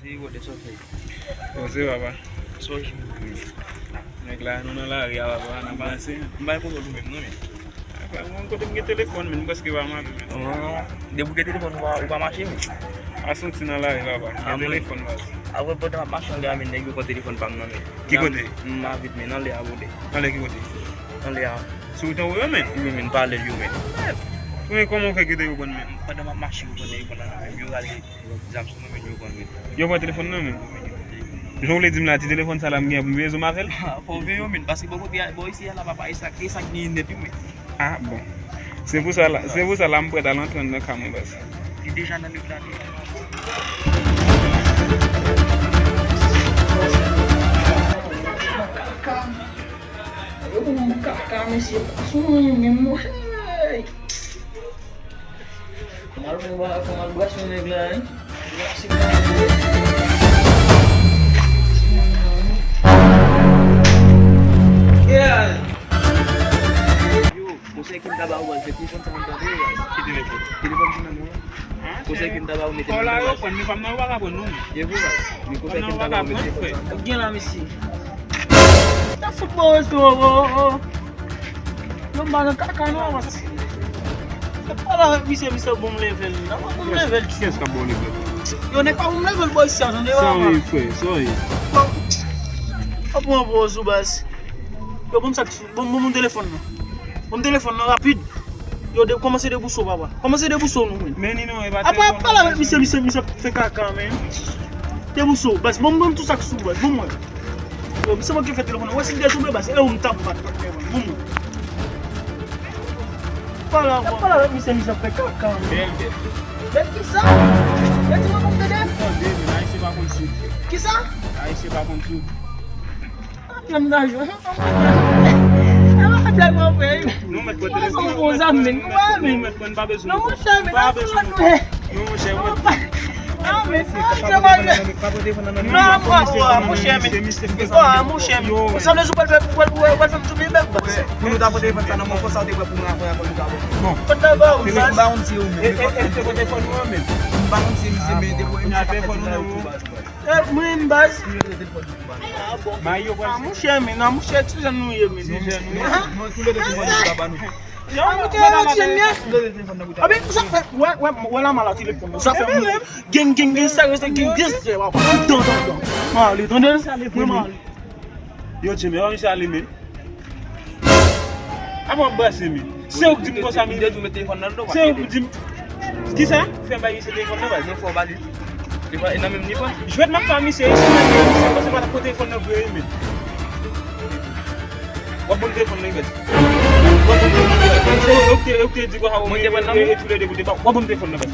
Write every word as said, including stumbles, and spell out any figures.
Ey, brother, sa w fè? Poze, papa. Sa w jwenn? Nèg la, nou nan lari a, papa, n ap danse. M bay pwomòt ou menm, non, men. Apa, mwen kote m gen telefòn, men m prèske pa mache, men. Oh, depi w gen telefòn, ou pa, ou pa mache, men. A soti nan lari, papa. Gen telefòn, baz. Apre, pandan m ap mache anlè a, men nèg yo pran telefòn pa m nan, men. Ki kote? M avit, men nan lè a, brother. Anlè ki kote? Anlè a. Sou wout anwo yo, men? Wi, men, paralèl yo, men. Men kòman w fè kite yo pran, men? Pandan m ap mache, yo pran, yo pran nan men m, yo rale. Zam sou mwen, men yo pran, men. Yo pran telefòn nan, men. Jan w vle di m la, ti telefòn sa la m gen pou m veye zo m avè l? Fò w veye yo, men, paske bò kote a, bò isi a la, papa, e sa, e sa k genyen nèt, wi, men. Ah, bon. Se pou sa la, se pou sa la, m prèt al antre nan ka mwen, baz. Li deja nan nèt la, li. Kaka. Yo pou m kaka, mesye, pa sou mwen menm, monchè. Mal fè bagay, fò mal brase nèg la, wi. Yeah. Yo, konsèy ke m ta ba ou, baz, se telefòn sa m tande, baz. Ki telefòn? Telefòn ki nan men w lan. Konsèy ke m ta ba ou, mete nan men w, baz. Fò w la reprann, men pa m nan yo pa ka pran non. Ye vre, baz. Men konsèy ke m ta ba ou, mete telefòn sa. Ou gen la, mesye. Ta fout mwen rezo, oh, oh, oh. Yo, m pa nan kaka non, baz. Se pale avèk misye, misye bon level. Nan bon level. Kiyès k ap bon level? Yo, nèg pa bon level, bò isi a, tande. Sorry, frè, sorry. Bon, w ap pran pòz ou, baz. Yo, bon, sa k sou, bon, bon, bon, telefòn nan. Bon, telefòn nan, rapid. Yo, de, kòmanse debouse w, papa. Kòmanse debouse w, nou, men. Men, Nino, e pa telefòn nan. Apa, pale avèk misye, misye, misye ap fè kaka, men. Debouse w, baz. Bon, bon, tout sa k sou, baz. Bon, mwen. Yo, misye manke fè telefòn nan. Wè si l detonbe, baz. E ou m t ap bat, bat telefòn. Bon, mwen. Pale avè m. Pale avèk misye, misye ap fè kaka, men. Bèl, bèl. Bèl kisa? Bèl ti manman m tande. Tande, men Ayisyen pa konn soud. Kisa? Ayisyen pa konn soud. Apre m nan jwe. E pa blag mwen fè. Nou mèt pran telefòn. Ou bon zam, men. Ou wè, men. Nou mèt pran, pa bezwen. Non, monchè, men. Pa bezwen. Non, monchè, mwen. Ah, men, ah, se pa vre. Non, mwen, mwen, monchè, men. Ah, monchè, men. Ou sanble sou pral fè, pral, pral, pral fè m tounen bèk, baz. Pou nou ta pran telefòn sa nan men w, konsa w te prè pou mwen apre, apre nou ta pran. Bon. Fò ta ba ou, baz. Telefòn ba yon ti ou menm. E, e, e, se konn telefòn ou an, men. M ba yon ti, misye, men, depo, misye pa fè telefòn nan ou, baz. E, mwen menm, baz. Mayo, ah, monchè, men, non, monchè, ti jan nou ye, men. Ti jan nou ye. Mwen, tou le de telefòn nan bouda pa nou. Yo, monchè, yo, ti jan nou ye. Abi, sa fè, wè, wè, wè la, mal a telefòn nan. Sa fè moun. Gen, gen, gen, sa rete, gen, gen, se, wè, wè, dan, dan, dan. Mwen ale, tande? Mwen, mwen ale. Yo, Jimmy, yo, misye ale, men. Apa w ap brase, men. Se ou k di m konsa, men. Se ou k di m. Kisa? Fè bay misye telefòn nan, baz. Non, fò w ba li. Li pa, e nan menm li pran. Jwèt m ap fè a misye, e si m ap fè a misye, konsa pa t ap pran telefòn nan vre, men. W ap ban m telefòn nan, baz. W ap ban m telefòn nan. Se ou k te, ou k te di konsa, mwen te pran nan men. E tou le de pou te ba, w ap ban m telefòn nan, baz.